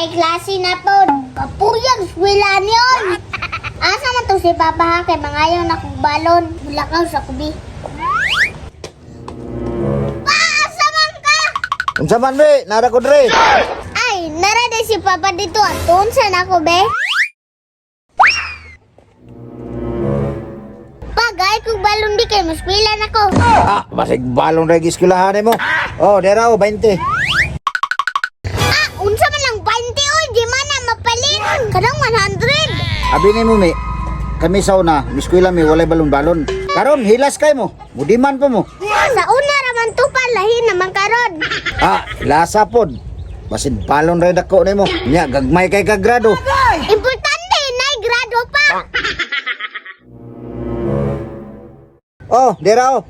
Kay klase na pod. Kapuyag eskwela niyon. Asa man to si Papa ha kay mangayo na kong balon. Mulakaw sa kubi. Pa, asa man ka? Unsa man be, nara ko dre. Ay, nara din si Papa dito. Atun sa nako be. Pagay kong balon di kay maskwila na ko. Ah, basig balon ra eskwelahan mo. Oh, dera oh 20. Ah, unsa man lang 20 oy, di man na mapalit. Kanang 100. Abi ni mo mi. Kami sa una, miskwela mi walay balon-balon. Karon hilas kay mo. Mudiman pa mo. Sa una ra man to pa lahi naman karon. Ah, hilasa pod. Basin balon ra dako nimo. Nya gagmay kay ka grado. Importante nay grado pa. Oh, dera oh.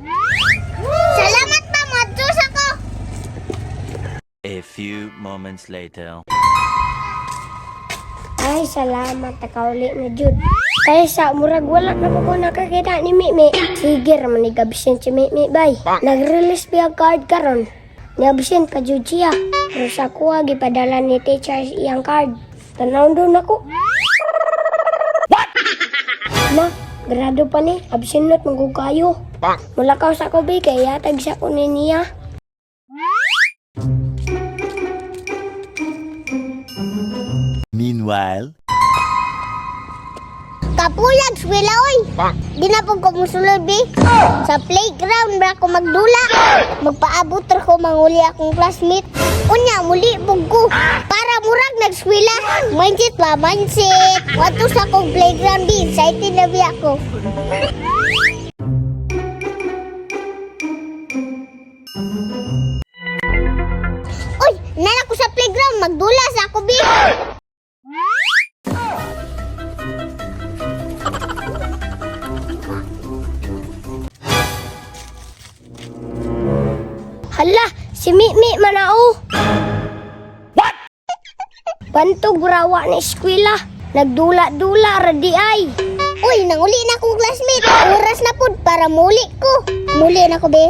Salamat pa mo ako. A few moments later. Ay, salamat. Nakauli na jud. Kay sa murag wala na po ko nakakita ni Mimi. Sige raman ni absent si Mimi bay. Nag-release biya card karon. Ni absent pa jud siya. Pero sa kuha gipadala ni teacher iyang card. Tanaw doon ako. What? Na, grado pa ni. Absent not magug kayo. Mulakaw sa ko bay kay yatag siya ko ni niya. Meanwhile, Kapulag eskwela oy. Di na po ko musulod bi. Sa playground ra ko magdula. Magpaabot ra ko manguli akong classmate. Unya muli pug ko. Para murag nagskwela. Mindset ba mindset. Wadto sa akong playground bi. Excited na bi ako. Uy, nana ko sa playground magdula sa ako bi. Hala, si Mimi manao. What? Bantog rawa na eskwela. Nagdula-dula ra di ay. Uy, nanguli na akong classmate. Oras na pud para muli ko. Muli na ko, be.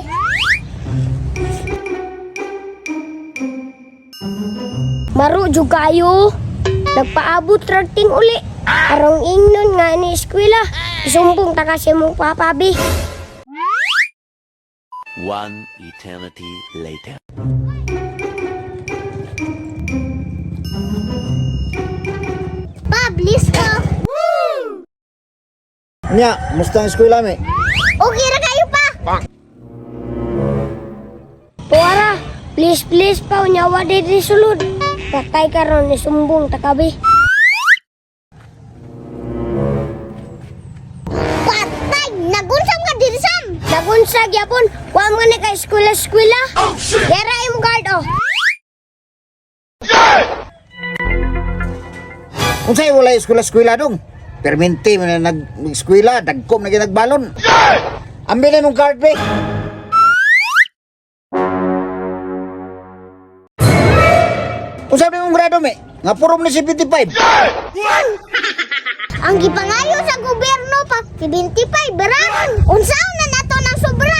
Maro jud kayo. Nagpaabot ra ting uli. Arong ingnon nga ni eskwela. Isumbong ta kasi mong papa bi. one eternity later. Pa, please ko. Nya, musta ang eskwela mi? Okay ra kayo pa. Puara, please please pa unya wa di sulod. Patay karon isumbong ta kabi. Patay, nagunsam ka diri Sam. Nagunsa gyapon, wa man ni ka eskwela-eskwela. Oh, shit. Dera imong card oh. Unsay walay eskwela-eskwela dong? Perminti man na nag-eskwela, dagkom na gyud nagbalon. Ambi na imong card be. Unsa ba imong grado mi? Nga puro mo ni 75. Ang gipangayo sa gobyerno pa 75 ra. Unsaon na nato ng sobra?